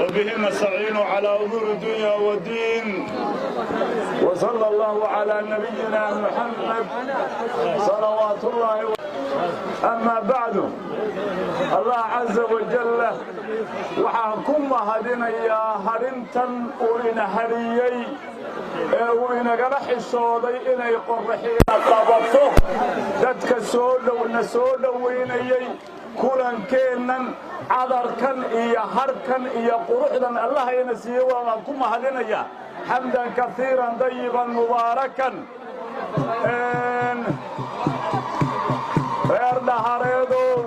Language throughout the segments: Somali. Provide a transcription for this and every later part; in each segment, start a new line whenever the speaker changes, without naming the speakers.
وبه نستعين على أمور الدنيا والدين، وصلى الله على نبينا محمد صلوات الله. أما بعد، الله عز وجل waxaan ku mahadinayaa harintan uu ina hariyey ee uu inagala xishooday inay qorraxiina qabato, dadka soo dhowna soo dhowaynayey, kulankeennan, cadarkan iyo harkan iyo quruxdan Allaha ina siiye waan ku mahadinayaa. Xamdan kaiiran dayiban mubaarakan. Reer Dhahareedow,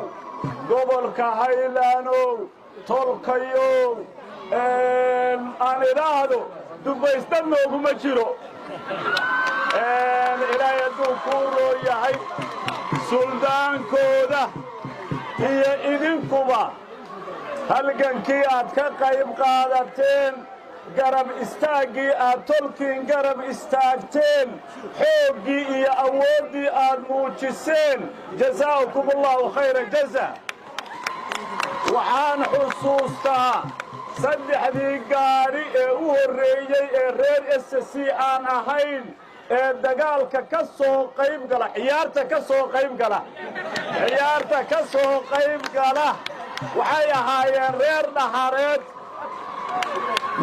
gobolka Haylaanow, tolkayow, aan idhaahdo dubaysta nooguma jiro. Ilaahay hadduu kuu roo yahay, suldaankooda iyo idinkuba halgankii aad ka qayb qaadateen, garab istaaggii aad tolkiin garab istaagteen, xooggii iyo awooddii aad muujiseen, jasaakum Allahu khayra jaza. Waxaan xusuustaa saddexdii gaadhi ee u horreeyey ee reer SC aan ahayn ee dagaalka ka soo qayb gala, ciyaarta ka soo qayb gala, ciyaarta ka soo qayb gala, waxay ahaayeen reer Dhahareed.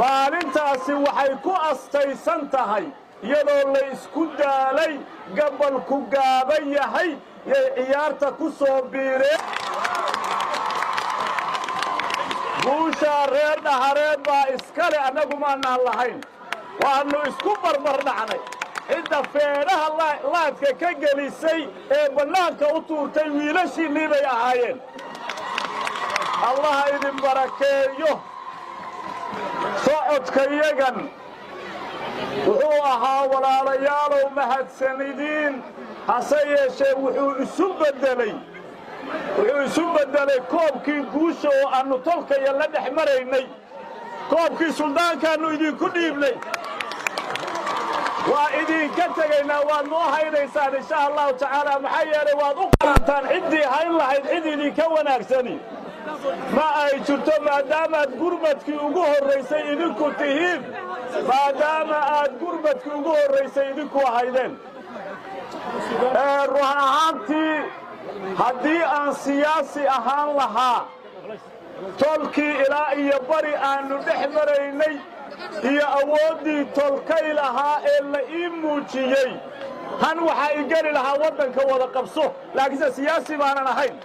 Maalintaasi waxay ku astaysan tahay iyadoo la isku daalay, gabalku gaaban yahay, yay ciyaarta ku soo biireen. Guushaa reer Dhahareed baa iskale, annagu maanaan lahayn, waannu isku barbar dhacnay. Cidda feedhaha laadka ka gelisay ee bannaanka u tuurtay wiilashiinnii bay ahaayeen. Allaha idin barakeeyo. Socodkayagan wuxuu ahaa, walaalayaalow, mahadsanidiin, hase yeeshee wuxuu isu beddelay koobkii guusha oo aannu tolkaya la dhex maraynay. Koobkii suldaankaannu idinku dhiibnay, waa idinka tegaynaa, waad noo haynaysaan insha Allahu tacaala. Maxaa yeelay, waad u qalantaan. Ciddii hayn lahayd cid idinka wanaagsani ma ay jirto, maadaamaad gurmadkii ugu horraysay idinku tihiin, maadaama aad gurmadkii ugu horraysay idinku ahaydeen. Run ahaantii, haddii aan siyaasi ahaan lahaa, tolkii ilaa iyo bari aannu dhex maraynay iyo awooddii tolkay lahaa ee la ii muujiyey, han waxaa i geli lahaa waddanka wada qabso, laakiinse siyaasi baanan ahayn.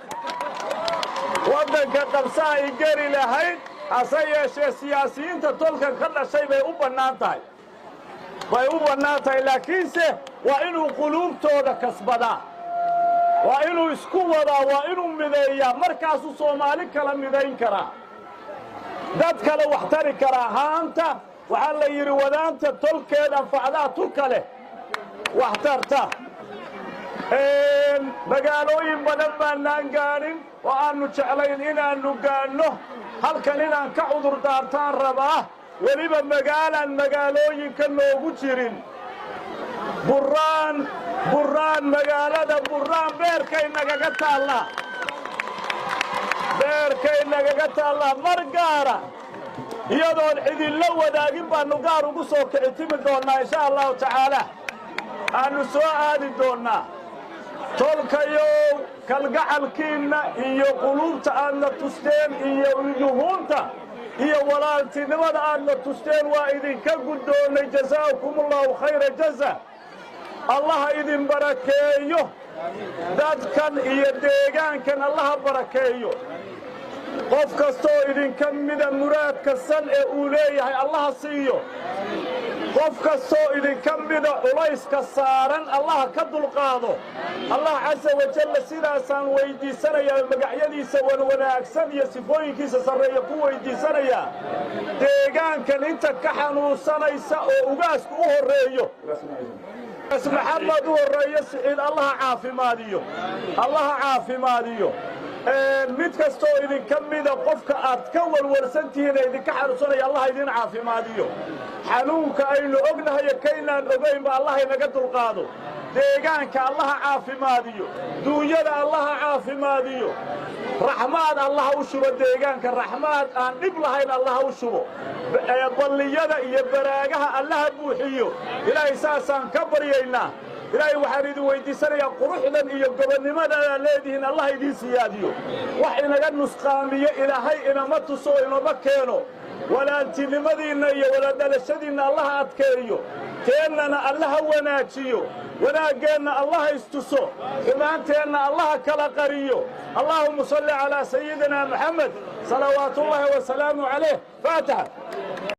Waddanka qabsaa i geli lahayd, hase yeeshee siyaasiyiinta tolkan ka dhashay bay u bannaan tahay, bay u bannaan tahay, laakiinse waa inuu quluubtooda kasbadaa, waa inuu isku wadaa, waa inuu mideeyaa. Markaasuu Soomaali kala midayn karaa, dad kale wax tari karaa. Haanta waxaa la yidhi, wadaanta tolkeed anfacdaa tu kale wax tarta. Magaalooyin badan baanaan gaadhin oo aannu jeclayn inaannu gaadhno. Halkan inaan ka cudur daartaan rabaa, weliba magaalaan magaalooyinka noogu jirin, Buraan. Buraan, magaalada Buraan beerkay nagaga taallaa, beerkay nagaga taallaa. Mar gaara, iyadoon cidinla wadaagin, baannu gaar ugu soo kicitimi doonnaa insha Allahu tacaala, aannu soo aadi doonnaa. Tolkayow, kalgacalkiinna iyo quluubta aadna tusteen iyo yuhuunta iyo walaaltinimada aadna tusteen waa idinka guddoonnay. Jasaakum Allahu khayra jaza. Allaha idin barakeeyo. Dadkan iyo deegaankan Allaha barakeeyo. Qof kastooo idinka mida muraadka san ee uu leeyahay Allaha siiyo. Qof kastoo idinka mida culayska saaran Allaha ka dulqaado. Allah casa wajalla sidaasaan weyddiisanayaa, magacyadiisa wanwanaagsan iyo sifooyinkiisa sarreeya ku weyddiisanayaa. Deegaankan inta ka xanuunsanaysa oo ugaasku u horreeyo, Maxamed u horreeyo, Siciid, Allaha caafimaadiyo, Allaha caafimaadiyo. Mid kastoo idinka mida, qofka aad ka walwalsan tihiin ee idinka xanuunsanaya, Allah idin caafimaadiyo. Xanuunka aynu ognahayo kaynaan ogaynba Allah inaga dulqaado. Deegaanka Allaha caafimaadiyo, duunyada Allaha caafimaadiyo, raxmaad Allaha u shubo deegaanka, raxmaad aan dhib lahayn Allaha u shubo, balliyada iyo baraagaha Allaha buuxiyo. Ilaahay saasaan ka baryaynaa. Ilaahay waxaan idin weyddiisanayaa quruxdan iyo gobonnimadaadaad leedihiin Allah idiin siyaadiyo. Wax inaga nusqaamiyo Ilaahay inama tuso, inoma keeno. Walaaltinimadiinna iyo walaadhalashadiinna Allaha adkeeyo, teennana Allaha wanaajiyo, wanaaggeenna Allaha istuso, xumaanteenna Allaha kala qariyo. Allaahumma salli calaa sayidina Maxamed salawaatullaahi wasalaamu calayh. Faataxa.